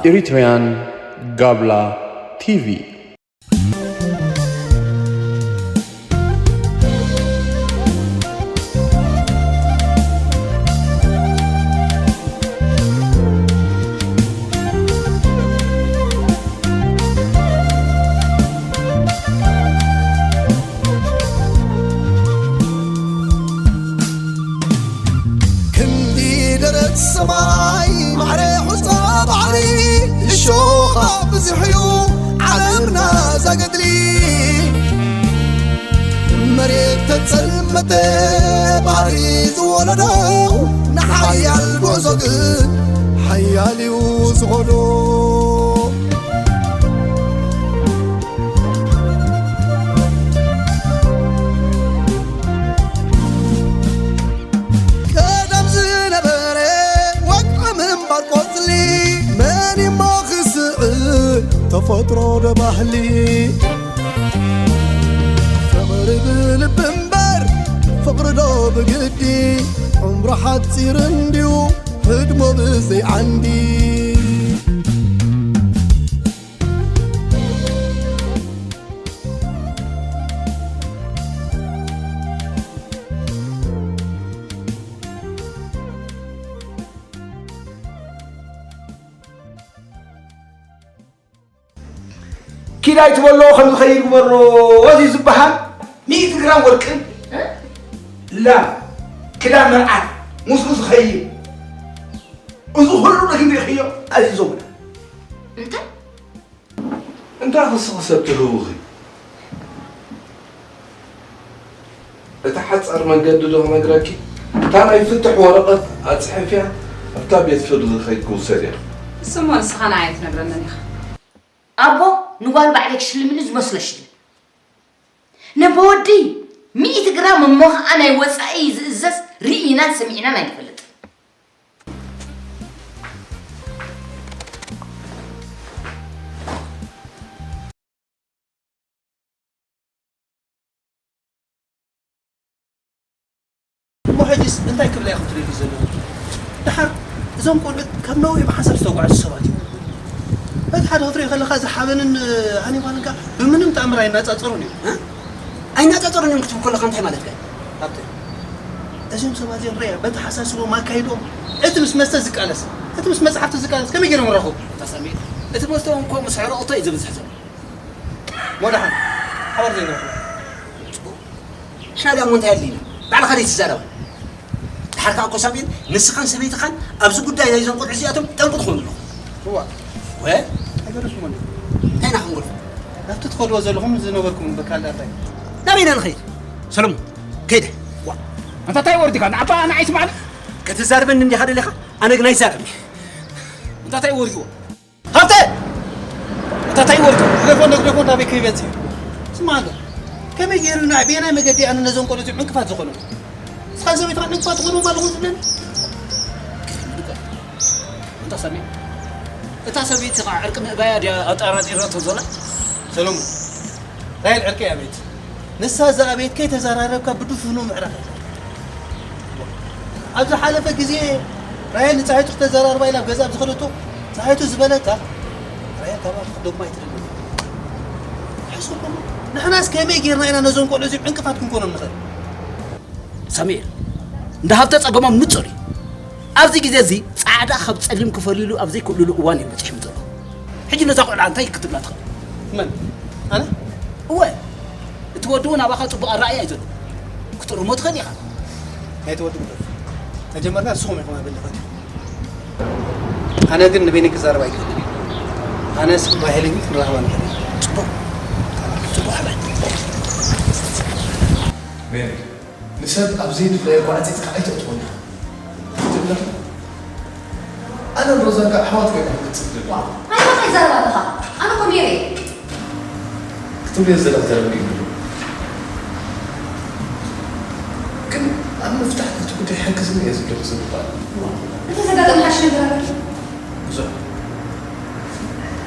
Eritrean Gabla T V. ክንዲ ደረት ሰማይ ማዕረ ሑጻ ባሕሪ እሾኻ ብዙሕ እዩ ዓለምና ዘገድሊ። መሬት ተጸልመተ ባሕሪ ዝወለዶ ንሓያል ጉዕዞ ግን ሓያል እዩ ዝኸዶ። ቀደም ዝነበረ ወግዒ ምንባር ቆጽሊ መን እሞ ክስዕር ተፈጥሮ ዶ ባህሊ? ፍቕሪ ብልቢ እምበር ፍቕሪ ዶ ብግዲ? ዕምሩ ሓጺር እንድዩ ህድሞ ብዘይ ዓንዲ። ኪድ ኣይትበሎ፣ ከም ዝኸይድ ግበሮ። እዚ ዝበሃል ሚእቲ ግራም ወርቅን፣ እ? ላም፣ ክዳን መርዓት፣ ምስኡ ዝኸይድ። እዚ ኩሉ ረኪብ ርኢኽዮ? ኣዚዞምና። እንታይ? እንታይ ክስኽሰብ ትህውኺ? እቲ ሓጻር መንገዲ ዶ ክነግረኪ? እታ ናይ ፍትሕ ወረቐት ኣጽሒፍያ ኣብታ ቤት ፍርዲ ከይድ ክውሰድ እያ። እሱ እሞ ንስኻ ንዓይ ኣይትነግረንን ኢኻ። ኣቦ ንጓል ባዕለይ ክሽልምኒ ዝመስሎ ሽልም። ነቦ ወዲ ሚእቲ ግራም እሞ ኸዓ ናይ ወጻኢ ዝእዘዝ ርኢናን ሰሚዕናን ኣይንፈልጥን። እሞ ሕጂስ እንታይ ክብላ ኢኹም ትደልዩ ዘለኹም? ደሓር እዞም ቆልዑት ካብ ነዊሕ ብሓንሳብ ዝተጓዕዙ ሰባት እዮም። በቲ ሓደ ክትሪኦ ከለኻ እዚ ሓበንን ሃኒባልን ከኣ ብምንም ተኣምር ኣይናጻጸሩን እዮም። እ? ኣይናጻጸሩን እዮም ክትብል ከለኻ እንታይ ማለትካ እዩ? ሃብተ፣ እዚኦም ሰባት እዚኦም ርኣያ፣ በተሓሳስቦም፣ ኣካይድኦም፣ እቲ ምስ መስተ ዝቃለስ፣ እቲ ምስ መጽሓፍቲ ዝቃለስ ከመይ ገይሮም ይራኸቡ? እታ ሳሚ፣ እቲ መስተ እውን እኮ ምስ ሕርቕቶ እዩ ዝብዝሕ ዘሎ። እሞ ደሓን ሓባር ዘይንረኽቦ። ንሕና ደኣ እሞ እንታይ ኣድልዩና? ባዕልኻ ዘይትዛረባ። ደሓር ከኣ እኮ ሳሚኤል፣ ንስኻን ሰበይትኻን ኣብዚ ጉዳይ ናይዞም ቆልዑ እዚኣቶም ጠንቂ ትኾኑ ኣለኹም። እዋ። ወ? ኣይገደፍኩሞን። እንታይ ኢና ክንገድፎ? ናብቲ ትኸድዎ ዘለኹም ዝነበርኩም በቃ ኣለ ኣባይ። ናበይ ኢና ንኸይድ? ሰለሙን፣ ከይደ። ዋ። ኣንታ እንታይ ወሪድካ? ንዓባ ንዓይ ስማዕኒ። ክትዛረበኒ እንዲኻ ደሊኻ? ኣነ ግን ኣይዛረብን እየ። ኣንታ እንታይ ወሪድዎ? ሃብተ! ኣታ እንታይ ወርዱ? ግደፎ፣ ግደፎ፣ ናበይ ከይበጽሕ? ስማዕ ኣሎ። ከመይ ገይሩ ኢና፣ በየናይ መገዲ ኣነ ነዞም ቆልዑ እዚኦም ዕንቅፋት ዝኾኑ? ንስኻ ሰበይትኻ ዕንቅፋት ትኾንዎም ኣለኹም ትብለኒ? ኣንታ ሳሚ፣ እታ ሰበይቲ ኸዓ ዕርቂ ምእባያ ድያ ኣጠራጢራቶ ዘላ? ሰሎሞን፣ ራሄል ዕርቂ እያ ቤት። ንሳ ዝኣበየት ከይተዘራረብካ ብድፉኑ ምዕራፍ ኣይኮነን። ኣብ ዝሓለፈ ግዜ ራሄል ንፀሃይቱ ክተዘራርባ ኢላ ኣብ ገዛ ኣብ ዝኸደቶ ፀሃይቱ ዝበለታ ራሄል ካብኣ ክትደግማ ኣይትደልን። ሕሱር ከሎ ንሕናስ ከመይ ጌርና ኢና ነዞም ቆልዑ እዚኦም ዕንቅፋት ክንኮኖም ንኽእል? ሳሙኤል፣ እንዳ ሃብተ ፀገሞም ንፁር እዩ። ኣብዚ ግዜ እዚ ፃዕዳ ካብ ፀሊም ክፈልይሉ ኣብ ዘይክእልሉ እዋን እዮም በፂሖም ዘለዉ። ሕጂ ነዛ ቆልዓ እንታይ ክትብላ ትኽእል? መን? ኣነ? እወ፣ እቲ ወዲ እውን ኣባኻ ፅቡቕ ኣረኣእያ እዩ ዘሎ። ክትእርሞ ትኽእል ኢኻ። ናይቲ ወዲ ጉዳይ ተጀመርና ንስኹም ኢኹም ኣበሊኻትኩም። ኣነ ግን ንበይነይ ክዛረብ ኣይክእልን እየ። ኣነስ ራሄልን ክንራኸባ ንኽእል ኢና። ፅቡቕ። ፅቡቕ ሓላይ። ሜሪ፣ ንሰብ ኣብ ዘይድለዮ ጓዕጺጽካ ኣይተእትወኒ። ትብላ። ኣነን ሮዛን ከኣ ኣሕዋት ኮይና ክንቅጽል ንደሊ። ኣንታ እንታይ ትዛረብ ኣለኻ? ኣነ እኮ ሜሪ እየ። ክትብልዮ ዝደለኺ ተረዲእኒ። ግን ኣብ ምፍታሕ ናይቲ ጉዳይ ሓግዝኒ እየ ዝብለኪ ዘለኹ ኣነ። እንታይ ዘጋጠመ ሓድሽ ነገር ኣሎ? ብዙሕ።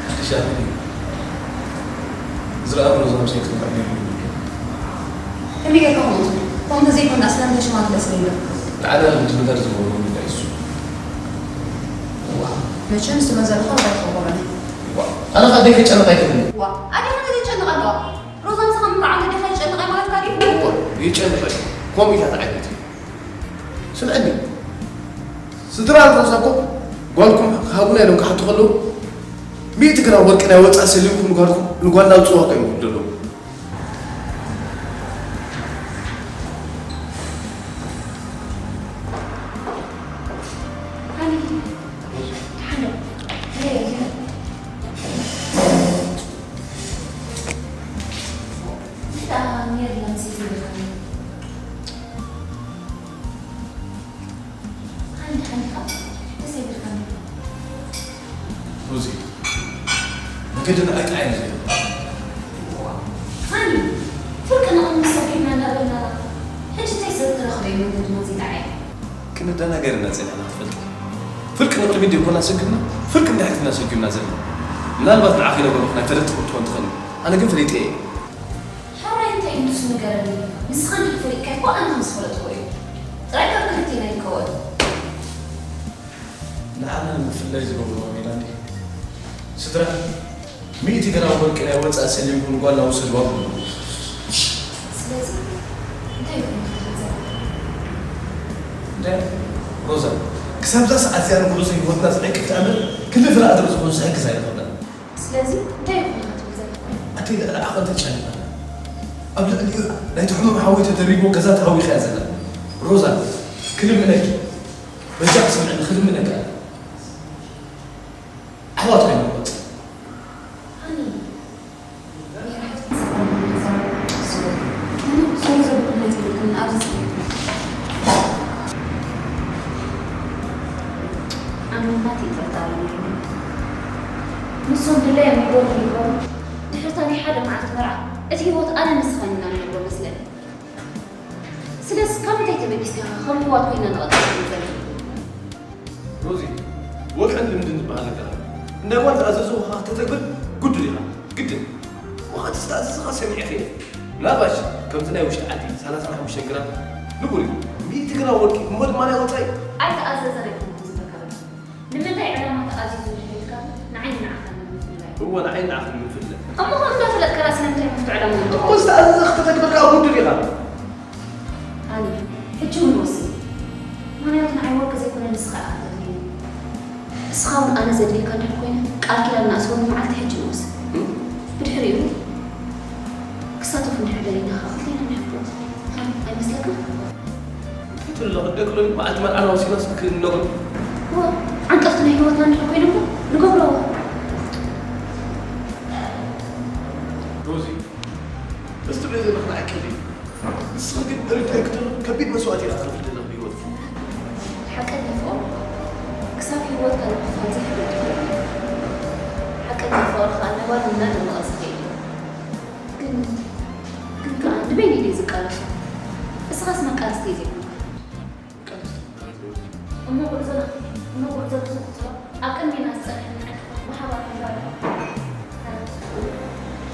ሓድሽ ኣበይ እዩ? ዝረኣኹ ሮዛ ምሳይ ክትመርዕ ነይሩ። ከመይ ጌርካ ከምኡ ትብል? ከምኡ እንተዘይኮይኑ ኣስላም ተሸማግለ ስለ ኢሎም። ንዓና ንድንገር ዝገብሮ ጉዳይ እሱ። ዋ፣ መቸም ስለ ዘለኻ ዋላ ኣይትኾረኒ። ዋ፣ ኣነ ካብ ደይ ከጨንቕ ኣይክእልን። ዋ፣ ኣዴኻ እንታይ ትጨንቕ ኣለዋ? ሮዛ ምሳኻ ምምርዓው ንዴኻ ይጨንቕ ማለትካ ድዩ? ዋ፣ ይጨንቕ እዩ። ከምኡ ኢታ ትዓይነት እዩ። ስምዐኒ፣ ስድራ ሮዛ እኮ ጓልኩም ሃቡና ኢሎም ክሓቱ ከለዉ፣ ሚእቲ ግራም ወርቂ ናይ ወፃእ ሰሊምኩም ንጓልኩም፣ ንጓልና ኣውፅዋ እኮ እዮም ዝብሉ ዘለዉ። ሮዚ፣ መገድና ኣይጥዓይን እዩ። ሃኒ፣ ፍርቂ ንቕድሚት ሰጒግና እንዳበልና፣ ሕጂ እንታይ ሰብ ክረኽበ እዩ መንገድና ዘይጠዓየ? ክንደናገር ኢና ጸኒሕና ትፈልጢ። ፍርቂ ንቕድሚት ደይኮና ሰጒግና፣ ፍርቂ ንድሕሪት ኢና ሰጒግና ዘለና። ምናልባት ንዓኺ ነበርኩ ናይ ተለጥፉ ትኾን ትኽእል። ኣነ ግን ፈሊጠ እየ። ሕራይ እንታይ እዩ ንሱ ንገረኒ። ንስኻ እንድሕር ፈሊጥካዮ እኮ ኣነ ከም ዝፈለጥኩ እዩ። ጥራይ ካብ ክልቴና ይከወል። ንዓና ንምፍላይ ዝገብርዎ ሜላ እንድዩ። ስድራ፣ ሚእቲ ግራም ወርቂ ናይ ወጻኢ ሰሊምኩም ንጓልና ውሰድዋ። ስለዚ እንታይ ይኹን ክትብል ዘለካ? እንታይ? ሮዛ፣ ክሳብ እዛ ሰዓት እዚኣ ንጉዕዞ ህይወትና ዝዕንቅፍ ተኣምር ክንዲ ፍረ ኣድሪ ዝኾኑ ዝሕግዝ ኣይረኸብናን። ስለዚ እንታይ ይኹን ክትብል ዘለካ? ኣቲ ልዕሊ ዓቐን ተጨኒቐ። ኣብ ልዕሊኡ ናይቲ ሕሙም ሓወይ ተደሪብዎ ገዛ ተሃዊኻ እያ ዘላ። ሮዛ፣ ክልምነኪ። በጃኺ ስምዕኒ፣ ክልምነኪ ኣነ። ኣሕዋት ኮይና ንወጽእ። ሃኒ፣ ሜራ ሓፍቲ ትዛረብ ዘለዋ። ሶሪ፣ ሶሪ ዘብል ነገር የብሉን፣ ኣብዚ ጽንሕ። ኣነ ናተይ ጥርጣረ ነይሩኒ። ንሶም ድላዮም ይገብሩ ይገብሩ፣ ድሕሪ እታ ናይ ሓደ መዓልቲ መርዓ፣ እቲ ህይወት ኣነ ንስኻን ኢና ንነብሮ መስለኒ። ስለዚ ካብ ምንታይ ተበጊስካ ኢኻ ከም ኣሕዋት ኮይና ንቐጽል ዘለና? ሮዚ፣ ወግዕን ልምድን ዝበሃል ነገር ኣሎ። እንዳ ጓል ዝኣዘዝኹኻ ከተግብር ግዱድ ኢኻ። ግድን። ወኻቲ ዝተኣዘዝኻ ሰሚዐ ከይደ። ምናልባሽ ከምዚ ናይ ውሽጢ ዓዲ ሰላሳን ሓሙሽተን ግራም ንቡር እዩ። ሚእቲ ግራም ወርቂ እሞ ድማ ናይ ወጻኢ። ኣይተኣዘዘን ኣይኮንኩን ዝፈከረኒ። ንምንታይ ዕላማ ተኣዚዙ እንድሕር ኢልካኒ፣ ንዓይን ንዓኻን ንምፍላይ። እወ፣ ንዓይን ንዓኻን ንምፍላይ። እሞ ከምኡ እንዳፈለጥካ ዳኣ ስለምንታይ መፍትሒ ዕላማ እሞ ንገብሮ? ዝተኣዘዘ ክተተግብር ከኣ ግዱድ ኢኻ። ሃኒ፣ ሕጂ እውን ወስን። ምኽንያቱ ንዓይ ወርቂ ዘይኮነ ንስኻ ኢኻ ተድልየኒ። ንስኻ እውን ኣነ ዘድልየካ እንድሕር ኮይነ፣ ቃል ኪዳን ንኣስረሉ መዓልቲ ሕጂ ንወስን። እም? ብድሕሪኡ ክሳተፉ እንድሕር ደሊና ኸኣ ክልቴና ንሕቦ። ሃኒ፣ ኣይመስለካን? እንታይ ትብሊ ኣለኺ? ደቂ ሎሚ መዓልቲ መርዓና ወሲናስ ክንነግሮ? እወ፣ ዓንቀፍቲ ናይ ህይወትና እንድሕር ኮይኖም ንገብሮ። ሮዚ፣ እዚ ትብልዮ ዘለኺ ንዓይ ቀሊል እዩ። ንስኺ ግን ርድእኪ ተሎ ከቢድ መስዋእቲ ኢኺ ትኸፍሊ ዘለኺ ብህይወትኪ። ሓቀኛ ፍቕሪ ክሳብ ህይወትካ ንምኽፋል ዘሕግዝ እዩ። ሓቀኛ ፍቕሪ ከኣ ናይ ዋንነት መቐስ ዝኸይድ እዩ። ግን፣ ግን ከኣ ንበይነይ ድየ ዝቃለሶ? እስኻስ መቃለስቲ ዘይኮንካ። እሞ ጉዕዞና፣ እሞ ጉዕዞና ክንቕጽሎ፣ ኣብ ቅድሜና ዝጸንሐ ንዕድኹም ብሓባር ክንጋልቦ።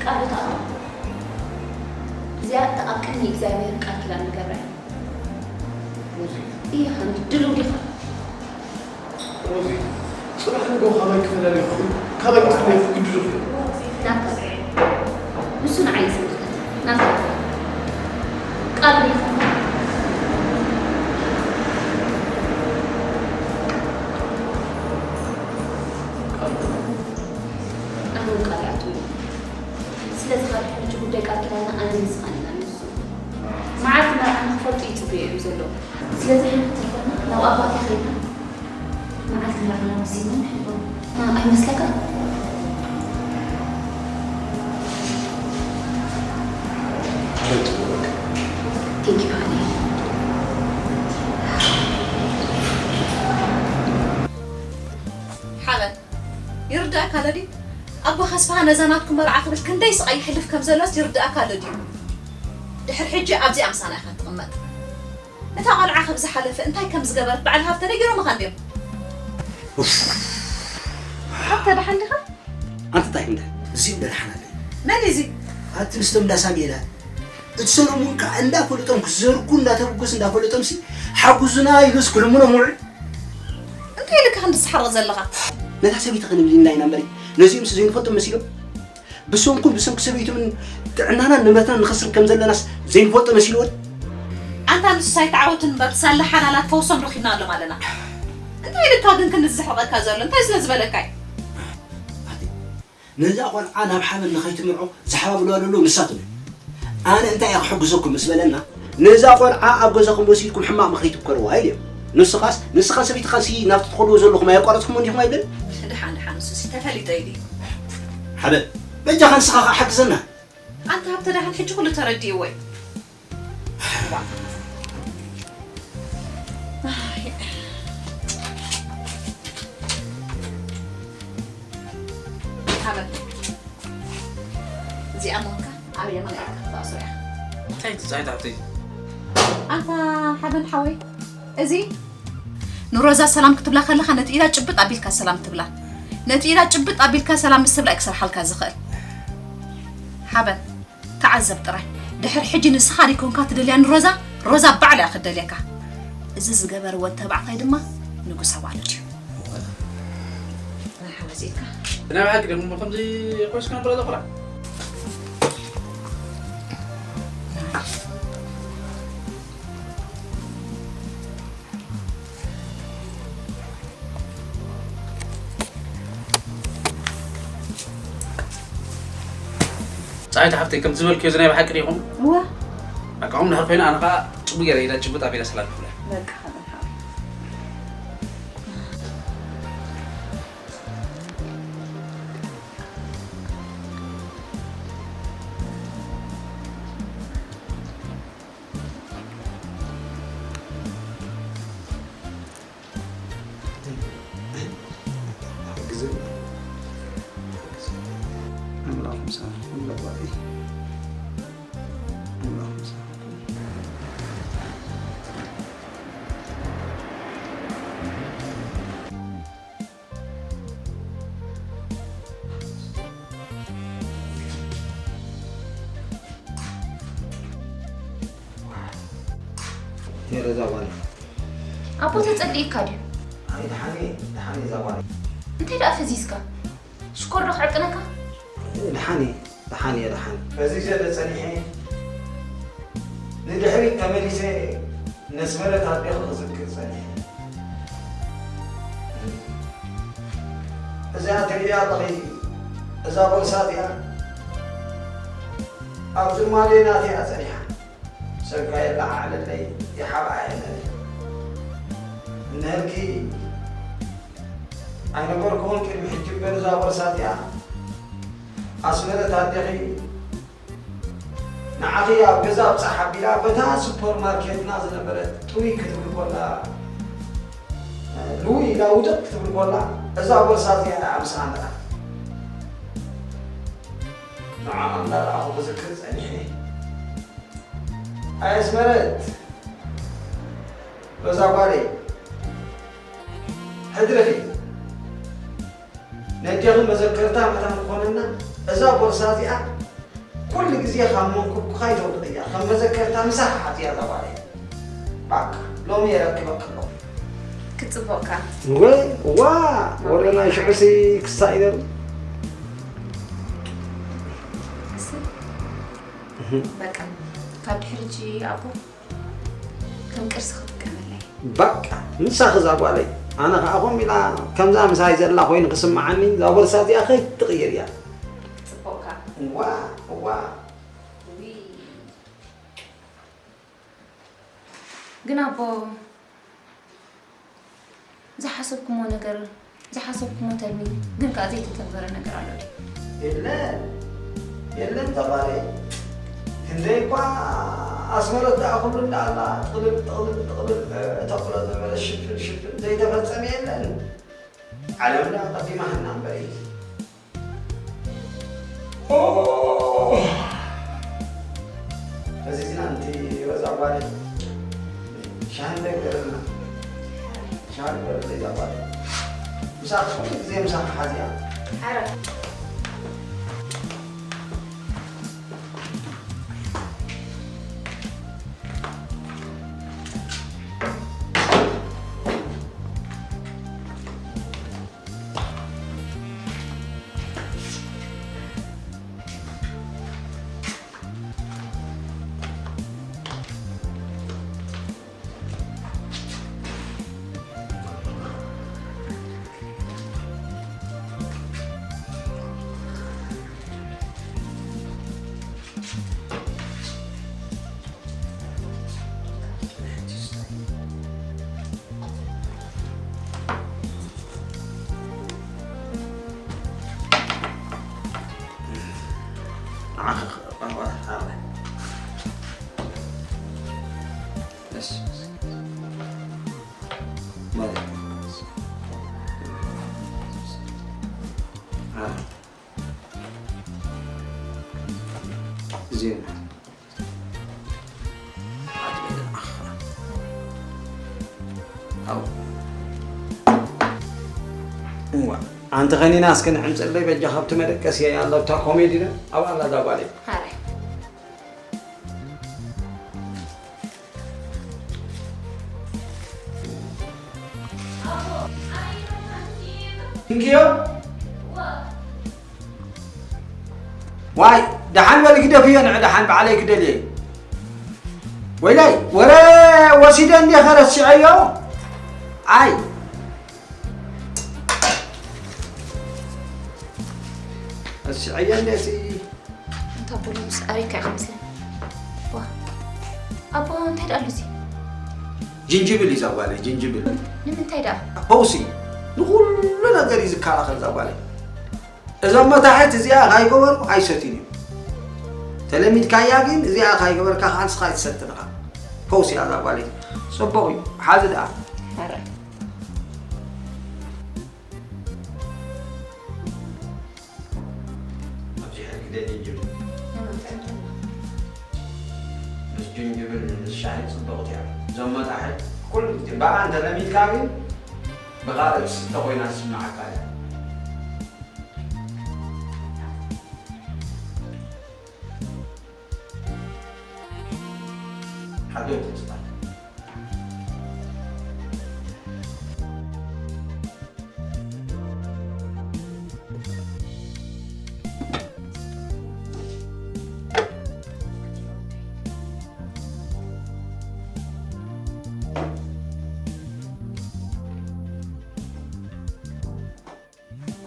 ቃል ዶ ትኣቱ? እዚኣ እታ ኣብ ቅድሚ እግዚኣብሔር ቃል ኪዳን ንገብራ እያ። ሮዚ። ኢኻ ድሉው ዲኻ? ሮዚ፣ ጽባሕ ንግሆ ካባይ ክፈላለ ይኽእል፣ ካባይ ክፍለ ግድዱ ይኽእል። ናታ ንሱ ንዓይ ዝምልከት ናታ ቃል ይኹን። ኣነ እውን ቃል ይኣትው። ስለዚ ካብ ሕጂ ጉዳይ ቃል ኪዳንና ኣነ ንስኻን ኢና ንውስኖ። መዓልቲ መርዓና ክፈልጡ ይጽበዩ እዮም ዘለዉ። ስለዚ ሓንቲ ተኾና ናብ ኣባቴ ኸይድና መዓልቲ መርዓና ወሲንና ንሕልፎ። ማ-፣ ኣይመስለካን? ኣበይ ጽቡቕ። Thank you፣ ሃኒ። ሓበን። ይርድኣካ ኣሎ ድዩ? ኣቦ ከስፋ ነዛ ናትኩም መርዓ ክብል ክንደይ ስቓይ ይሕልፍ ከም ዘሎስ ይርድኣካ ኣሎ ድዩ? ድሕሪ ሕጂ ኣብዚኣ ምሳና ኢኻ ትቕመጥ። እታ ቖልዓ ከም ዝሓለፈ እንታይ ከም ዝገበረት በዓል ሃብተ ነጊሮምኻ እንድዮም። ኡፍ። ሃብተ ደሓን ዲኻ? ኣንቲ እንታይ እንደ? እዚኦም ደሓን ኣለይ። መን እዩ እዚ? ኣቲ ምስቶም እንዳ ሳሙኤላ። እቲ ሰለሙን ከዓ እንዳፈለጦም ክዘርጉ እንዳተበገሱ እንዳፈለጦም ሲ ሓጉዙና ኢሉስ ክልምኖም ውዕል። እንታይ ኢልካ ክንዲ ትስሓርቕ ዘለኻ? ነታ ሰበይቲ ክንብል ኢልና ኢና እምበሪ ነዚኦም ሲ ዘይንፈልጦም መሲሎም ብሰንኩን ብሰንኪ ሰበይቶምን ጥዕናናን ንብረትናን ንኸስር ከም ዘለናስ ዘይንፈልጦ መሲልዎን። ኣንታ ንሱስ ኣይተዓወትን እምበር ሳላ ሓላላት ፈውሶም ረኺብና ኣሎም ኣለና። እንታይ ኢልካ ግን ክንዲ ዝስሕቐካ ዘሎ እንታይ ስለ ዝበለካ እዩ? ነዛ ቆልዓ ናብ ሓበን ንኸይትምርዖ ዝሓባብልዋ ዘለዉ ንሳቶም እዮም። ኣነ እንታይ እየ ክሕግዘኩም ምስ በለና ነዛ ቆልዓ ኣብ ገዛኹም ወሲድኩም ሕማቕ ምኽሪ ትምከርዋ ኢሉ እዮም። ንስኻስ ንስኻን ሰበይትኻን ሲ ናብቲ ትኸድዎ ዘለኹም ኣየቋረፅኩም እንዲኹም ኣይብልን። ድሓን ድሓን ንሱሲ ተፈሊጦ እዩ ድዩ? ሓበን በጃኻ ንስኻ ከዓ ሓግዘና። ኣንታ ሃብተ ደሓን ሕጂ ኩሉ ተረዲእዎ እዩ። ሓበን እዚኣ ሞንካ ኣብ የማን ኢድካ ክትኣስሮ ኢኻ። እንታይ ትጻይ ታሕተይ? ኣንታ ሓበን ሓወይ እዚ ንሮዛ ሰላም ክትብላ ከለኻ ነቲ ኢዳ ጭብጥ ኣቢልካ ሰላም ትብላ። ነቲ ኢዳ ጭብጥ ኣቢልካ ሰላም ምስ ትብላ እዩ ክሰርሓልካ ዝኽእል። ሓበን ተዓዘብ ጥራይ። ድሕሪ ሕጂ ንስኻ ደይኮንካ ትደልያ ንሮዛ፣ ሮዛ ባዕላ እያ ክትደልየካ። እዚ ዝገበርዎ ተባዕታይ ድማ ንጉስ ኣዋልድ እዩ። ናይ ሓወዜካ። ብናይ ብሓቂ ደሞ ከምዚ ኮይስ ክነብረ ዘኹራ። ጻይት ሓፍተይ ከም ዝበልክዮ ዝናይ ብሓቂ ዲኹም? እወ። ኣቃኹም ድሕር ኮይና ኣነ ኸዓ ጽቡቅ ገይረ ኢዳ ጭብጥ ኣቢለ ሰላም ክብላ። በቃ ሓበን ሓወይ። ቴረዛ ጓል ኣቦ ተጸሊእካ ድዩ? ኣይ ደሓን እየ ደሓን እየ እዛ ጓል እንታይ ደኣ ፈዚዝካ? ሽኮር ዶ ክዕቅነካ? ደሓን እየ ደሓን እየ ደሓን ፈዚዘ ዶ ጸኒሐ ንድሕሪት ተመሊሰ ነስመረት ኣዴኺ ክዝክር ጸኒሐ እዚኣ ትርእያ ኣለኺ እዛ ቦርሳ እዚኣ ኣብ ዝማልየ ናተይ እያ ጸኒሓ ሰብካ የለዓዕለለይ ይሓብኣ የለን እነሀልኪ ኣይነበርኩኹን ቅድሚ ሕጂ እምበር እዛ ቦርሳ እዚኣ ኣስመረት ኣዴኺ ንዓኺ ኣብ ገዛ ኣብጻሕ ኣቢላ በታ ሱፐር ማርኬትና ዝነበረት ጥውይ ክትብል ኮላ ልውይ ኢላ ውድቕ ክትብል ኮላ እዛ ቦርሳ እዚኣ እያ ምስኣ መራ ንዓኣ እንዳረኣኹ ክዝክር ጸኒሐ ኣየስመረት በዛ ጓለይ ሕድርኺ ነዴኺ መዘከርታ መታን ክኾነና እዛ ቦርሳ እዚኣ ኩሉ ግዜ ካብ መንኩብኩኻ ይተውድቕያ ከም መዘከርታ ምሳኻ ሓትያ እዛ ጓለይ ባክ ሎሚ የረክበክ ኣለኹ ክጽቡቕካ ወይ ዋ ወረ ናይ ሽዑሲ ክሳይ ነሩ በቃ ካብ ድሕሪ ሕጂ ኣቦ ከም ቅርሲ ክጥቀመለይ በቃ ንሳኺ እዛ ጓለይ ኣነ ከዓ ከምኡ ኢላ ከምዛ ምሳይ ዘላ ኮይኑ ክስምዓኒ እዛ ቦርሳ እዚኣ ከይትቕይር እያ ፅቡቕካ እዋ እዋ ግን ኣቦ ዝሓሰብኩሞ ነገር ዝሓሰብኩሞ ተልሚ ግን ከዓ ዘይተተግበረ ነገር ኣሎ ድዩ? የለን የለን ጠባለይ ክንደይ እኳ ኣስመረት ደኣ ኩሉ እንዳኣላ ጥቕልል ጥቕልል ጥቕልል ተቕሎ ዝነበረ ሽፍን ሽፍን ዘይተፈፀመ የለን ዓለም ደኣ ቀዲማ ሃና እምበሪ ፈዚዝና ንቲ ረዛ ጓል ሻሂ እንታይ ግበረልና ሻሂ ግበረለይ እዛ ጓል ምሳኺ ኩሉ ግዜ ምሳኺ ሓዚኣ ሓረ ማለት እዩ። አ፣ ዜና። ኣው። እዋ፣ ኣንቲ ኸኒና እስከ ንዕምፅለይ በጃ፣ ካብቲ መደቀሲ ኣሎ እታ ኮሜዲ ዶ? ኣብኣ ኣላ እዛ ጓለይ። ሃራይ። እንክዮ? ዋይ፣ ደሓን በል ግደፍዮ፣ ንዕ ደሓን ባዕለይ ክደልየ። ወይለይ፣ ወረ ወሲደ እንዴ ኸረስዐዮ? ኣይ። ረስዐዮ እንዴ ሲ? እንታ ኣቦ ሎምስ ኣበይ ከ ኢኻ መስለኒ? ዋ፣ ኣቦ እንታይ ደኣ ኣሎ እዚ? ጅንጅብል እዩ እዛ ጓለይ፣ ጅንጅብል። ንምንታይ ደኣ? ፈውሲ፣ ንኹሉ ነገር እዩ ዝከላኸል እዛ ጓለይ። እዞም መታሕት እዚኣ ካይገበሩ ኣይሰትዩን እዮም። ተለሚድካያ ግን እዚኣ ካይገበርካ ከዓ ንስኻ ኣይትሰትን ኢኻ። ፈውሲ እያ እዛ ጓለይ። ጽቡቕ እዩ። ሓዚ ደኣ። ኧረ። ኣብዚ ሕጂ ግደ ጅንጅብል። ምስ ጅንጅብል ምስ ሻሂ ጽብቕቲ እያ። እዞም መታሕት ኩሉ ግዜ ብኣ እንተለሚድካ ግን ብኻልእ ትስተ ኮይና ትስምዓካ እያ። ሓደ ተስፋ።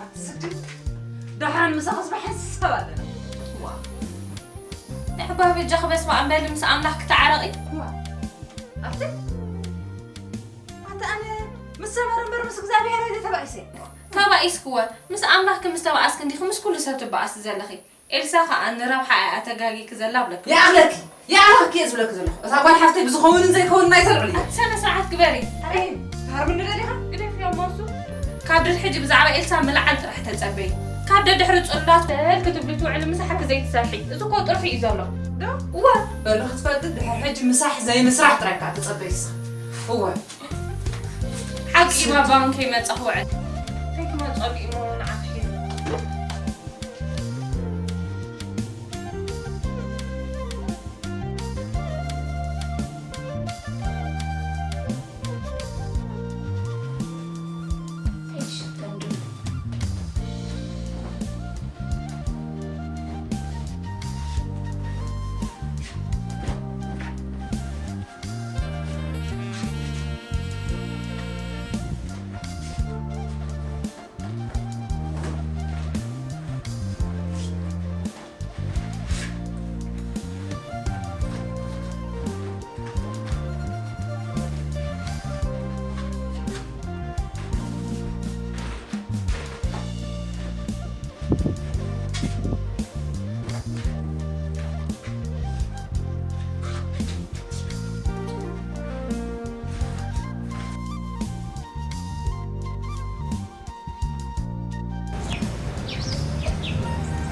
ኣቲ ስድብ፣ ደሓን ምሳኺ ዝባሕን ሰብ ኣለና። ዋ። ንዕባ በጃኺ በስመ ኣብ በሊ፣ ምስ ኣምላኽ ክተዓረቒ። ዋ። ኣቲ፣ ኣቲ ኣነ ምስ ሰመረ እምበር ምስ እግዚኣብሔር ኣይደ ተባኢሰ። ተባኢስክወ፣ ምስ ኣምላኽኪ ምስ ተባኣስኪ እንዲኺ ምስ ኩሉ ሰብ ትባኣሲ ዘለኺ። ኤልሳ ኸኣ ንረብሓ እያ ተጋጊኪ ዘላ እብለኪ። ይኣኽለኪ፣ ይኣኽለኪ እየ ዝብለኪ ዘለኹ። እታ ጓል ሓፍተይ ብዝኸውንን ዘይከውንን ኣይተልዕልዮ። ኣቲ ሰነ ስርዓት ግበሪ። ኣይ፣ ትሃርምኒ ዶ ዲኻ? ግደፍዮ እሞ እሱ። ካብ ድድ ሕጂ ብዛዕባ ኤልሳ ምልዓል ጥራሕ ተጸበዪ። ካብ ደድሕሪ ጽላት በል ክትብሊ ትውዕሊ ምሳሕኪ ዘይትሰርሒ። እዚ እኮ ጥርሑ እዩ ዘሎ። ዶ? እወ። በሉ ክትፈልጢ ድሕሪ ሕጂ ምሳሕ ዘይምስራሕ ጥራይ ከኣ ተጸበዪ ንስኺ። እወ። ሓቂ ባባ እውን ከይመጸ ክውዕል። ከይትመጸሉ እሞ ንዓኺ ሒዙ።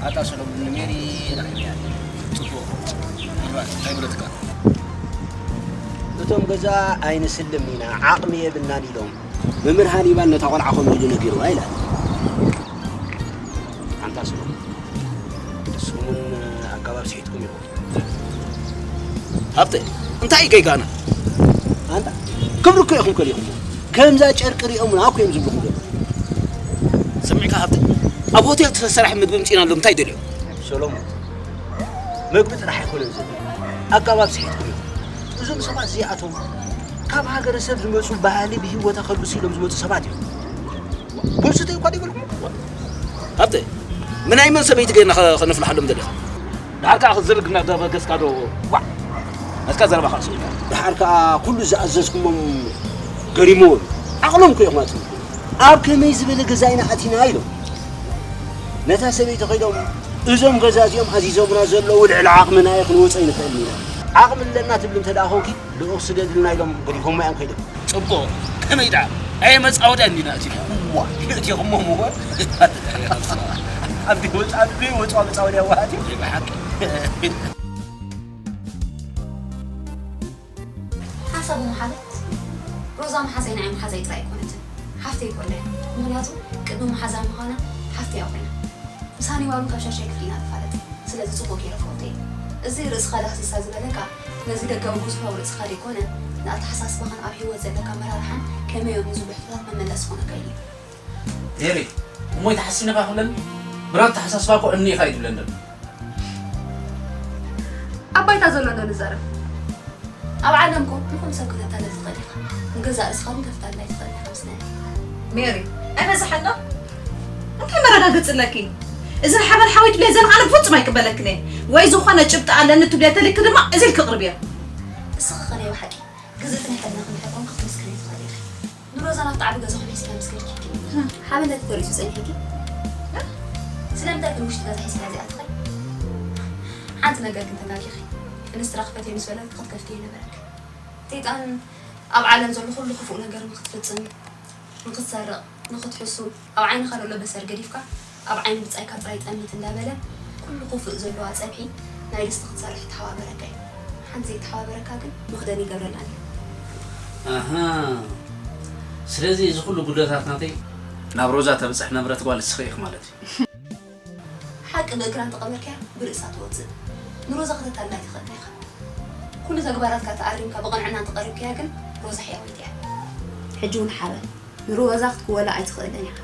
ኣታ ሰሎሙን፣ ንሜሪ ረኺበያ። ጽቡቕ። እባ፣ እንታይ ብለትካ? እቶም ገዛ ኣይንስልም ኢና፣ ዓቕሚ የብልናን ኢሎም። መምህር ሃኒባል ነታ ቆልዓ ከምኡ ኢሉ ነጊርዋ ኢላ። ኣንታ ሰሎሙን፣ ንስኹም እውን ኣገባብ ስሒትኩም ኢኹም። ሃብተ፣ እንታይ እዩ ጌጋና? ኣንታ፣ ክብሪ እኮ ኢኹም ከሊእኹሞ። ከምዛ ጨርቂ ሪኦሙና እኮ እዮም ዝብልኹም ዘለዉ። ስምዕካ ሃብተ፣ ኣብ ሆቴል ተሰራሕ ምግቢ ምጺና ኣሎ፣ እንታይ ደልዮም? ሰሎሞን፣ ምግቢ ጥራሕ ኣይኮነን ዘድልዮ፣ ኣገባብ ስሒትኩም ኢኹም። እዞም ሰባት እዚኣቶም ካብ ሃገረሰብ ዝመጹ ባህሊ ብህይወታ ከልብሱ ኢሎም ዝመጹ ሰባት እዮም። ቡን ስተዩ እኳ ዘይበልኩም። ሃብተ፣ ምናይ መን ሰበይቲ ጌርና ከ-፣ ከነፍልሓሎም ደሊኻ? ደሓር ከኣ ክትዝርግ እናተበገስካ ዶ? ዋዕ! ናትካ ዘረባ ከኣ ስኢንካ። ደሓር ከኣ ኩሉ ዝኣዘዝኩሞም ገሪምዎም። ዓቕሎም እኮ ኢኹም ኣጥፊእኩም። ኣብ ከመይ ዝበለ ገዛ ኢና ኣቲና ኢሎም። ነታ ሰበይቲ ከይዶም፣ እዞም ገዛ እዚኦም ኣዚዞምና ዘለዉ ልዕሊ ዓቕምና እዩ፣ ክንወጾ ኣይንኽእልን ኢና። ዓቕሚ ኣለና ትብል እንተ ደኣ ኾንኪ፣ ልኡኽ ስደድልና ኢሎም ገዲፎማ እዮም ከይዶም። ጽቡቕ። መይዳ ኣየ መጻወድያ እንዲና እቲና። ዋ፣ እቲኹሞ ምዎ። ኣንቲ ወጻ፣ ኣንቲ ወጻ መጻወድያ ዋሃቲ። ብሓቂ። ሓሳቡ መሓዘት ሮዛ መሓዘይ ንዓይ መሓዘይ ጥራይ ኣይኮነትን፣ ሓፍተይ እኮ እያ። ምኽንያቱ ቅድሚ መሓዛ ምዃና ሓፍተይ እያ ኮይና። ምሳኒ ዋሉን ካብ ሻሻይ ክፍሊ ኢና ንፋለጥ። ስለዚ ጽቡቕ ገይረ እፈልጦ እየ። እዚ ርእስኻ ዳህሲሳ ዝበለካ ነዚ ደጋዊ ግዙፋዊ ርእስኻ ደይኮነ፣ ንኣተሓሳስባኻን ኣብ ህይወት ዘለካ ኣመራርሓን ከመይ እዮም ንዝብሉ ሕቶታት መመለሲ ክኾነካ ኢሉ እዩ። ሜሪ፣ እሞ ኣይትሓስብን ኢኻ ክብለኒ? ብናቱ ኣተሓሳስባ እኮ እምኒ ኢኻ እዩ ዝብለኒ ዘሎ። ኣብ ባይታ ዘሎ ዶ ንዛረብ? ኣብ ዓለም እኮ ንኹሉ ሰብ ክተታልል ትኽእል ኢኻ። ንገዛእ ርእስኻ ግን ከተታልል ኣይትኽእልን ኢኻ ምስለኒ። ሜሪ፣ ኣይበዛሓን ዶ? እንታይ መረጋገጺ ኣለኪ? እዚ ንሓበን ሓወይ ትብልዮ ዘለኻ ኣነ ብፍጹም ኣይቅበለክን እየ። ወይ ዝኾነ ጭብጢ ኣለኒ ትብልዮ ተልኪ ድማ እዚ ኢልኪ ኣቕርብዮ። እስኺ ኸ ናይ ብሓቂ ግዝእቲ ናይ ሕልና ከም ድሕር ኮንኪ ክትምስክርዮ ትኽእሊ ኢኺ። ንሮዛ ናብቲ ዓቢ ገዛኹም ሒዝክያ ምስ ከድኪ፣ ሓበን ተተሪሱ ጸኒሕኪ? ስለምንታይ ግን ውሽጢ ገዛ ሒዝክያ ዘይኣተኺ? ሓንቲ ነገር ግን ተጋጊኺ። ፍንስትራ ክፈትዮ ምስ በለትኪ ክትከፍትዮ ኣይነበረክን። ሰይጣን ኣብ ዓለም ዘሎ ኩሉ ክፉእ ነገር ንኽትፍጽም፣ ንኽትሰርቕ፣ ንኽትሕሱ፣ ኣብ ዓይንኻ ዘሎ በሰር ገዲፍካ፣ ኣብ ዓይኒ ብጻይካ ጥራይ ጠምት እንዳበለ፣ ኩሉ ክፉእ ዘለዋ ጸብሒ ናይ ድስቲ ክትሰርሕ ይተሓባበረካ እዩ። ሓንቲ ዘይተሓባበረካ ግን መኽደን ይገብረላን እዩ። ኣሃ፣ ስለዚ እዚ ኩሉ ጉድለታት ናተይ ናብ ሮዛ ተብጽሕ ነብረት ጓል እስኺ ኢኺ ማለት እዩ። ሓቂ ብእግራ እንተቐበርካያ ብርእሳ ትወጽእ። ንሮዛ ከተታልላ ኣይትኽእልን ኢኻ። ኩሉ ተግባራትካ ተኣሪምካ ብቕንዕና እንተቐሪብካያ ግን ሮዛ ሕያወይቲ እያ። ሕጂ እውን ሓበን ንሮዛ ክትክወላ ኣይትኽእልን ኢኻ።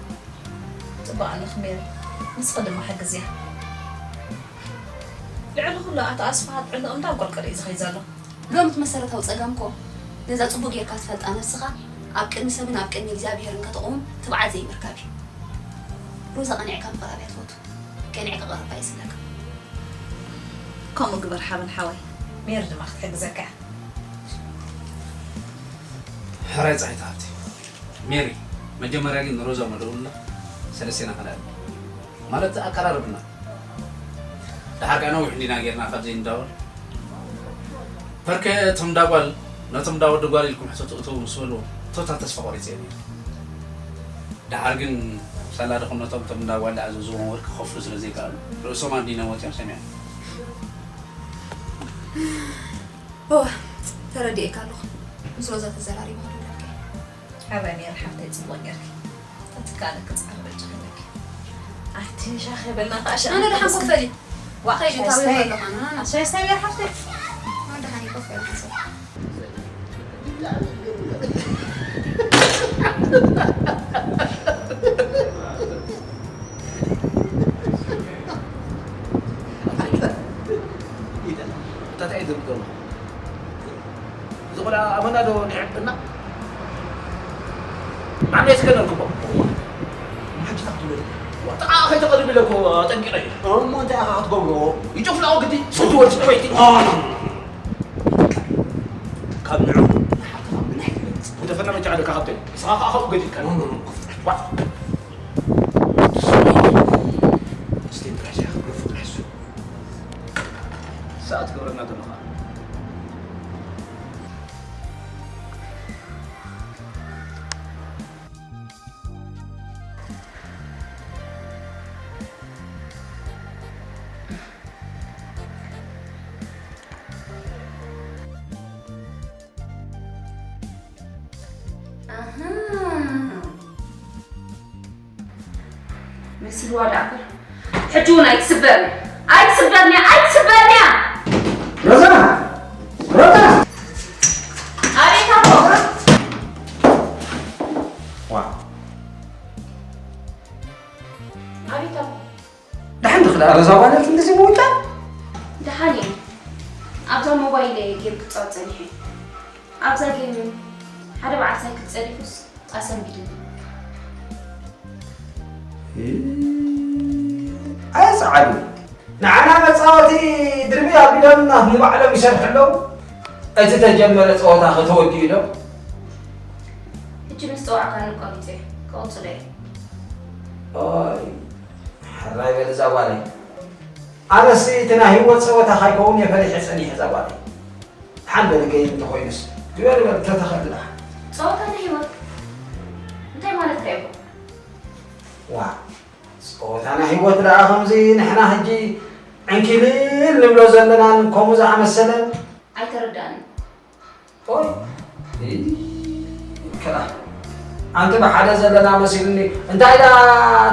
ጽቡቕ ኣለኺ ሜሪ፣ ንስኺ ድማ ሓግዝያ። ልዕሊ ኩሉ ኣቶ ኣስፍሃ ጥዕንኡ እንዳንቆልቆለ እዩ ዝኸይድ ዘሎ። ሎሚ እቲ መሰረታዊ ጸገም እኮ ነዛ ጽቡቕ ጌርካ ትፈልጣ ነብስኻ ኣብ ቅድሚ ሰብን ኣብ ቅድሚ እግዚኣብሄርን ከተቑም ትብዓት ዘይምርካብ እዩ። ሮዛ ቀኒዕካ ምቕራብ እያ ትፈቱ። ቀኒዕካ ቅረባ ይስለካ። ከምኡ ግበር ሓበን ሓወይ፣ ሜሪ ድማ ክትሕግዘካ እያ። ሕራይ ጸሓይ ተሃብቲ። ሜሪ፣ መጀመርያ ግን ንሮዛ መደውልና ሰለስቴና ኸዳ ማለት ኣቀራርብና። ደሓር ከኣ ነዊሕ እንዲና ጌርና ካብ ዘይንዳወል። በርከ እቶም እንዳ ጓል ነቶም እንዳ ወዲ ጓል ኢልኩም ሕቶ ትእትዉ ምስ በልዎ ቶታል ተስፋ ቆሪጸ እየ ነይረ። ደሓር ግን ሳላ ድኽነቶም እቶም እንዳ ጓል ዝኣዘዝዎም ወርቂ ክኸፍሉ ስለ ዘይከኣሉ ርእሶም ኣዲኖም ወጺኦም ሰሚዖም። እወ፣ ተረዲኤካ ኣለኹ። ምስ ሮዛ ተዘራሪብካ ዶ ኢላትካ እያ? ሕራይ ሜሪ ሓፍተይ፣ ጽቡቕ ጌርኪ። ተትከኣለኪ ጻዕሪ በጃኺ ኢለኪ። ኣቲ ሻሂ በልና ከኣ ሻሂ ኣነ ደሓን ኮፍ በሊ። ዋ፣ ከይዱ ሻሂ ታዊ ስታይ። ከሎ ኸና። ሻሂ ስታይ ሜሪ ሓፍተይ። ኣነ ደሓን ኮፍ በሊ ሓንሳብ። እንታይ እዩ ዝብሎ? እዚ ቆልዓ ኣመና ዶ ንዕብና? ማዕበ እስከ ነርክቦ። እሞ ሕጂ ታክቱ ነርክቦ። ወጣ ከይተቐርብ ኢለ እኮ ጠንቂቐ እየ። እሞ እንታይ ኢኻ ክትገብሮ? ይጭፍላቑ ግዲ። ስንቱ ወዲ ሰበይቲ። ኦ። ካብ ንዑ ንሓተኻ ምንሕ ትበልጽ። ውደፈና መቻ ዓደካ ካብተይ። ንስኻ ከኣ ከምኡ ገዲፍካ። ኖ፣ ኖ፣ ኖ፣ ኮፍ በል። ዋ። እስቲ ብራሻ፣ ርፉቕ ሕሱ። ሰዓት ክብረና ዘለኻ። ኣሃ። መሲልዋ ደኣ እምበር። ሕጂ እውን ኣይትስበርን። ኣይትስበርን እያ፣ ኣይትስበርን እያ። ሮዛ! ሮዛ! ኣቤት ኣቦ። ዋ። ኣቤት ኣቦ። ደሓን ዲኺ ደኣ ሮዛ ጓል ክንድዚ ምውጫ? ደሓን እየ። ኣብዛ ሞባይል እየ ጌም ክጻወት ጸኒሐ። ኣብዛ ጌም ሓደ በዓል ሳይክል ጸዲፉስ ኣሰንቢዱኒ። እ፣ ኣየ ጸዓዱ፣ ንዓና መጻወቲ ድርቢ ኣቢሎምና ንባዕሎም ይሰርሑ ኣለዉ። እቲ ተጀመረ ጸወታ ኸ ተወዲኡ ዶ? ሕጂ ምስ ጸዋዕካኒ ቆሪጸ፣ ክቕጽሎ እየ። ኦይ፣ ሕራይ በል እዛ ጓለይ። ኣነሲ እቲ ናይ ህይወት ጸወታ ካይከውን እየ ፈሪሐ ጸኒሐ እዛ ጓለይ። ሓን በሊ ገይም እንተኾይኑስ፣ ዝበል በል እንተተኸልላ። ጸወታ ናይ ህይወት? እንታይ ማለትካ እዩ? ዋ ፆታና ህይወት ደኣ ከምዚ ንሕና ሕጂ ዕንኪልል ንብሎ ዘለናን ከምኡ ዝኣመሰለ ኣይተረዳእንን። ኦይ ክላ ኣንቲ ብሓደ ዘለና መሲልኒ እንታይ ዳ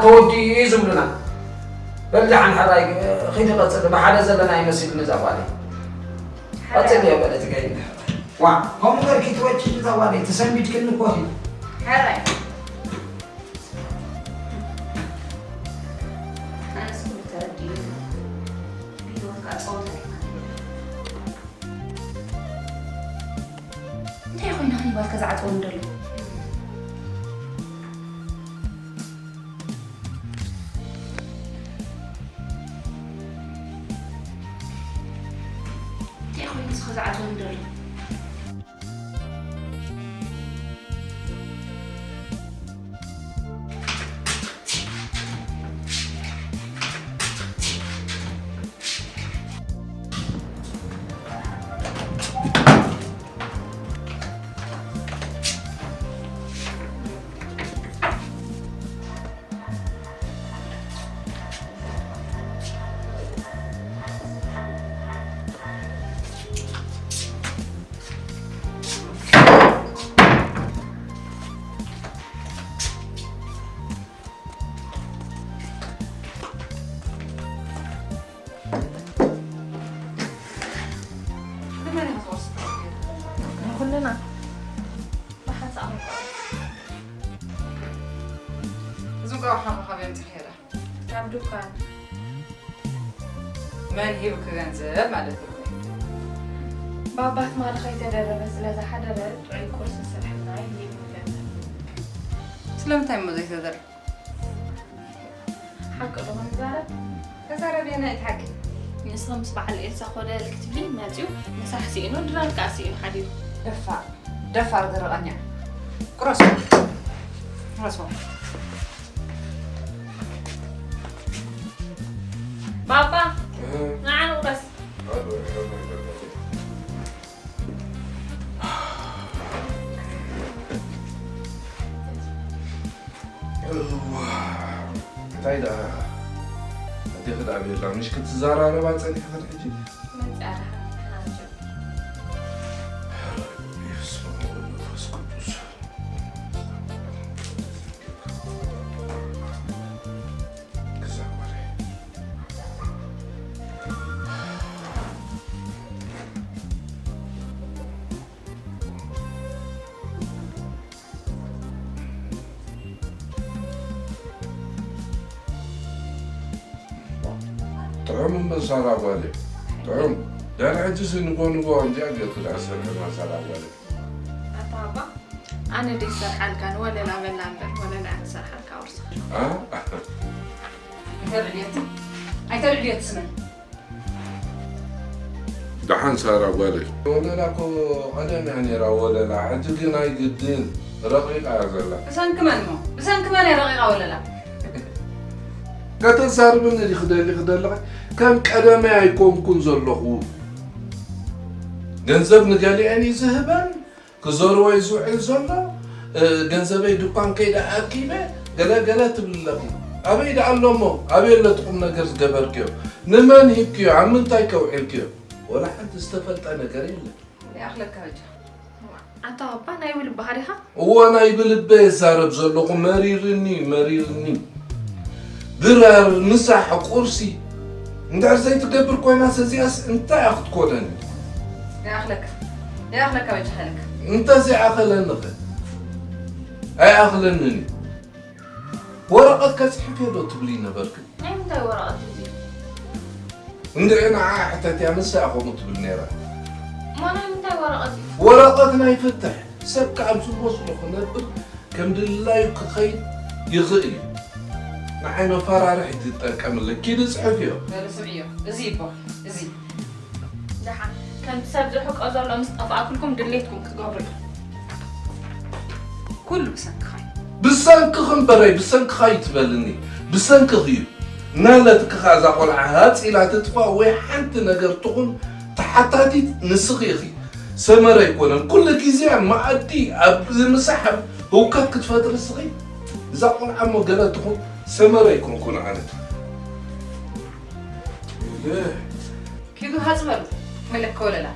ተወዲኡ እዩ ዝብሉና በል ደሓን ሕራይ ኺዲ ቀፅሊ ብሓደ ዘለና ይመሲልኒ እዛ ጓለይ ቀፅሊ እየ በለ ትገኝ ዋ ከምኡ ገርኪ ትወጭ እዛ ጓለይ ተሰንቢድክኒ እኮ ኺ ሕራይ ኣነስ ኩሉ ተረዲኡ ግን ህይወት ከዓ ፀወታ ኣይኮነን። እንታይ ኮይኑ ኸ ይባል ከዝዓፅወኒ ደሎ? እንታይ ኮይኑ እዚ ከዝዓፅወኒ ደሎ? ንኩልና ብሓንሳእ ክንቆርብ። እዞም ቀባሓ መኻብ የምፅሕ የለ ካብ ዱካን መን ሂብክ ገንዘብ ማለት እዩ። ባባ ትማሊ ከይተደረበ ስለ ዝሓደረ ጥዑይ ቁርሲ ስርሕልና ኢሉ ገንዘብ ስለምንታይ እሞ ዘይተደረ ሓቂ ዶ ክንዛረብ? ተዛረብ የና እቲ ሓቂ ንስኺ ምስ በዓል ኤልሳ ኮለል ክትብሊ መፅዩ ምሳሕ ስኢኑ ድራር ከዓ ስኢኑ ሓዲሩ። ደፋር ደፋር ደረቐኛ ቁረሶ ቁረሶ ባባ ንዓ ንቁረስ። እንታይ ደኣ ኣዴኺ ደኣ ቤላ ምሽ ክትዘራረባ ጸኒሕኽን ሕጂ መጽኣ ደሓን ንሕና ንጀምር። በስመ አብ ወወልድ ወመንፈስ ቅዱስ። ክዛወር። ጥዑም እምበር ሳራ ጓለይ ጥዑም። ዳን ሕጂ ንጎ ንጎ እንዲያ ጌርኩ ደኣ ዝሰርሐና ሳራ ጓለይ። ኣታ ኣባ ኣነ ደይ ሰርሓልካ ንወለላ በላ እምበር ወለላ እያ ትሰርሓልካ ውርስኻ። ኣ? ኣይተልዕልየት ኣይተልዕልየት ስመን ደሓን ሳራ ጓለይ። ወለላ እኮ ቀደም እያ ነይራ ወለላ፣ ሕጂ ግን ኣይግድን ረቒቓ እያ ዘላ። ብሰንኪ መን እሞ ብሰንኪ መን እያ ረቒቓ ወለላ? ከተዛርብኒ ዲኺ ደሊኺ ዘለኺ? ከም ቀደመይ ኣይኮንኩን ዘለኹ። ገንዘብ ንገሊአን እዩ ዝህበን ክዘርዎ እዩ ዝውዕል ዘሎ። ገንዘበይ ድኳን ከይደ ኣኪበ ገለ ገለ ትብሊ ኣለኺ። ኣበይ ደኣ ኣሎ እሞ ኣበይ ኣሎ እቲ ቁም ነገር ዝገበርክዮ? ንመን ሂብክዮ? ኣብ ምንታይ ከውዒልክዮ? ወላ ሓንቲ ዝተፈልጠ ነገር የለን። ይኣኽለካ በጃ። ኣታ ኣባ ናይ ብልብኻ ዲኻ? እወ ናይ ብልበ የዛረብ ዘለኹ መሪርኒ መሪርኒ ድራር ምሳሕ ቁርሲ እንድሕር ዘይትገብር ኮይናስ እዚኣስ እንታይ እያ ክትኮነኒ ይኣኽለካ ይኣኽለካ በጃ ሓለካ እንተዘይኣኸለኒ ኸ ኣይኣኽለንን እዩ ወረቐት ከፅሕፍ እየ ዶ ትብሊ ነበርክን ናይ ምንታይ ወረቐት እዩ? እንድዒ ንዓ ሕተትያ ንሳ እያ ከምኡ ትብል ነይራ እሞ ናይ ምንታይ ወረቐት እዩ? ወረቐት ናይ ፍትሕ ሰብ ከኣ ኣብ ዝመስሎ ክነብር ከም ድላዩ ክኸይድ ይኽእል እዩ ንዓይ መፈራርሒ ትጠቀምለ ኪዲ ፅሕፍዮ በሉ ስምዕዮ እዚ ይቦ እዚ ደሓን ከምቲ ሰብ ዝሕቆ ዘሎ ምስ ጠፋእኩልኩም ድሌትኩም ክትገብሩ ኢኹም ኩሉ ብሰንክኻ እዩ ብሰንክኺ እምበረይ ብሰንክኻ ይትበልኒ ብሰንክኺ እዩ ናለትኪ ኸኣ እዛ ቆልዓ ሃፅ ኢላ ትጥፋእ ወይ ሓንቲ ነገር ትኹን ተሓታቲት ንስኺ ኢኺ ሰመረ ኣይኮነን ኩሉ ግዜ ኣብ መኣዲ ኣብ ምሳሕ ህውከት ክትፈጥሪ እስኺ። እዛ ቆልዓ እሞ ገለ ትኹን ሰመረ ኣይኮንኩን ኣነ። ኪዱ ሃጽ በሉ። መለከ ወለላ።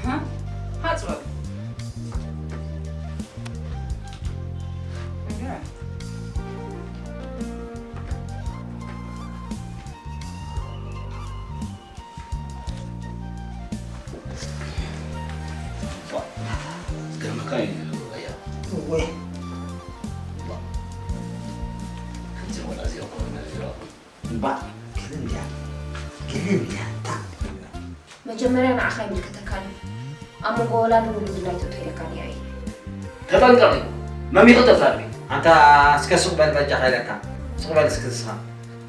ሃ? ሃጽ በሉ። ዝገርመካ እዩ። እወ። ከምዚ ወላ እዚኦ ኮነ እዚኦ። እምባእ፣ ገለ እንድያ፣ ገለ እንድያ፣ እታ። መጀመርያ ንዓኻ ኣይምልከተካን እዩ። ኣብ መንጎ ወላድን ውሉድን ኣይትእቶ ኢለካ ነይረ እየ። ተጠንቀቒ፣ መሚኺ ተዛረቢ። ኣንታ እስከ ሱቕ በል በጃኻ ኢለካ። ሱቕ በል እስኪ ንስኻ።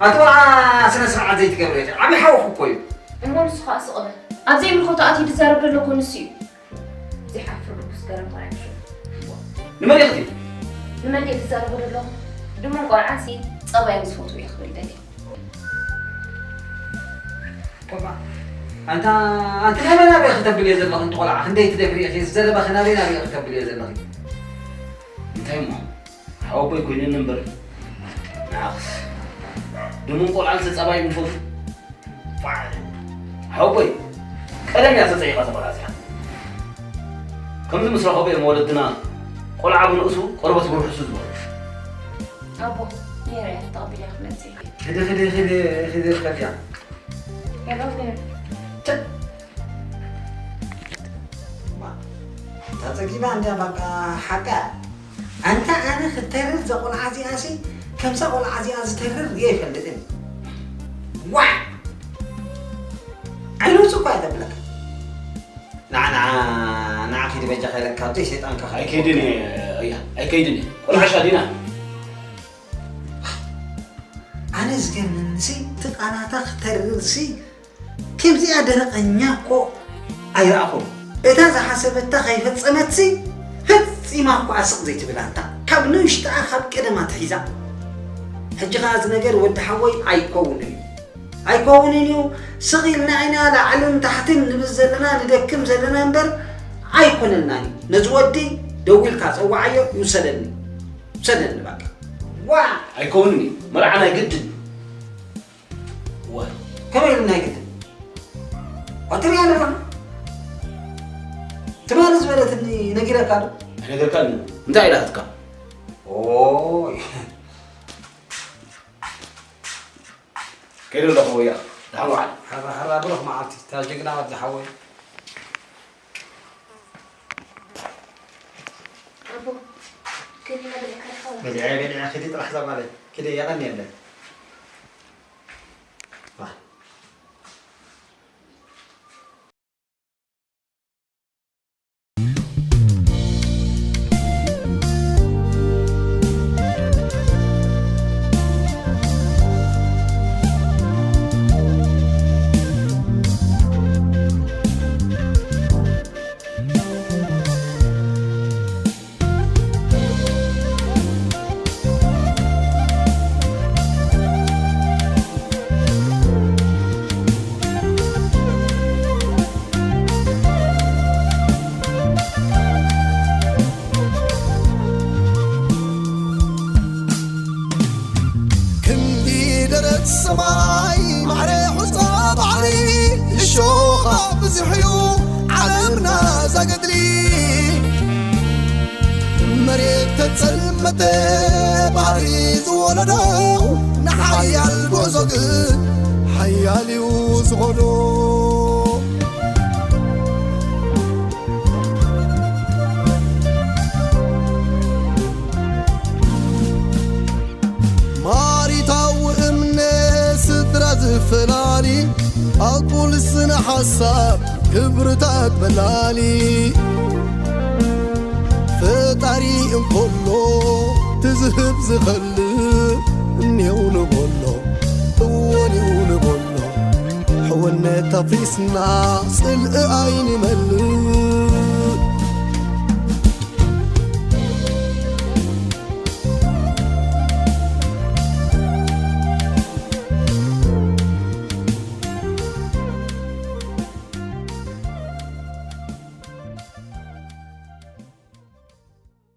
ኣቲ ቆልዓ ስነ ስርዓት ዘይትገብሪ ኢኺ። ዓብዪ ሓውኺ እኮ እዩ። እሞ ንሱ ኸኣ ስቕ በል። ኣብ ዘይምልከቶ ኣትዩ ዝዛረብ ዘሎ እኮ ንሱ እዩ። ዘይሓፍር ርኩስ ገረም ቆልዓ እዩ። ንመን ኢኺ ትብሊ? ንመን ድየ ዝዛረቦ ዘለኹ? ድሙን ቆልዓንሲ ጸባዮም ዝፈትዉ እየ ክብል ደልየ። ቆልዓ፣ ኣንታ፣ ኣንቲ ናበይ ናበይ ክተብልዮ ዘለኺ? ኣንቲ ቆልዓ፣ ክንደይ ትደፍሪ ኢኺ? ዘረባኺ ናበይ ናበይ ክተብልዮ ዘለኺ? እንታይ እሞ? ሓወቦይ ኮይኑኒ እምበር፣ ንዓኽስ ድሙን ቆልዓንሲ ጸባዮም ይፈትዉ። ሓወቦይ፣ ቀደም እያ ተጸይቓ እዛ ቆልዓ እዚኣ። ከምዚ ምስ ረኸቡ እዮም ወለድና ቆልዓ ብንእሱ ቆርበት ብርሑሱ ዝበሉ። ኣቦ፣ ነይረ እያ ተቐቢላ ክትመጽእ። ኺዲ፣ ኺዲ፣ ኺዲ፣ ኺዲ፣ ኺዲ፣ ኸዲያ። ሄሎ፣ ሄሎ። ተ- ማ፣ ተጸጊባ እንድያ፣ በቃ፣ ሓቃ። ኣንታ ኣነ ክተርር ዘቆልዓ እዚኣሲ፣ ከምዛ ቆልዓ እዚኣ ዝተርር ርእየ ኣይፈልጥን። ዋዕ! ዓይኑ ውጹእ እኳ እያ ተብለካ። ንዓ፣ ንዓ፣ ንዓ ኪዲ በጃኻ ኢለካ፣ ኣብዘይ ሰይጣንካ ኣይከይድን እየ፣ እያ፣ ኣይከይድን እየ። ቆልዓ ሻዲና። ኣነ ዝገርመኒሲ፣ እቲ ቃላታ ክተርርሲ፣ ከምዚኣ ደረቐኛ እኮ ኣይረኣኹን። እታ ዝሓሰበታ ከይፈጸመትሲ፣ ፈጺማ እኮ ስቕ ዘይትብል ኣንታ። ካብ ንእሽቶኣ ካብ ቀደማ ትሒዛ። ሕጂ ኸኣ እዚ ነገር ወዲ ሓወይ ኣይከውንን እዩ። ኣይከውንን እዩ። ስቕ ኢልና ኢና ላዕልን ታሕትን ንብል ዘለና፣ ንደክም ዘለና እምበር ኣይኮነልናን እዩ። ነዚ ወዲ ደዊልካ ጸውዓዮ፣ ይውሰደኒ። ውሰደኒ በቃ። ዋ! ኣይከውንን እዩ። መርዓ ናይ ግድን። ዋ! ከመይ ኢሉ ናይ ግድን? ዋ፣ ትሪኣ ኣለኻ? ትማሊ ዝበለትኒ ነጊረካ ዶ? ኣይነገርካን። እንታይ ኢላትካ? ኦይ። ከይደ ኣለኹ ወያ። ደሓን ዋዕል። ሓራ፣ ሓራ፣ ብሩኽ መዓልቲ። እታ ጅግና ወዲ ሓወይ። ኣቦ፣ ገሊና በሊዕካ ዲኻ? በሊዐ፣ በሊዐ። ኪዲ ጥራሕ እዛ ጓለይ። ኪዲ፣ የቐንየለይ። ዋ። ክንዲ ደረት ሰማይ ማዕረ ሑጻ ባሕሪ እሾኻ ብዙሕ እዩ ዓለምና ዛገድሊ። መሬት ተጸልመተ ባሕሪ ዝወለዶ ንሓያል ጉዕዞ ግን ሓያል እዩ ዝኾዶ። ማሪታዊ እምነት ስድራ ዝፈላሊ ኣቁል ስነ ሓሳብ ክብርታት በላሊ ፈጣሪ እንኮሎ ትዝህብ ዝኸልእ እኔው ንበሎ እወ እኔው ንበሎ ሕውነት ኣፍሪስና ጽልኢ ኣይንመልእ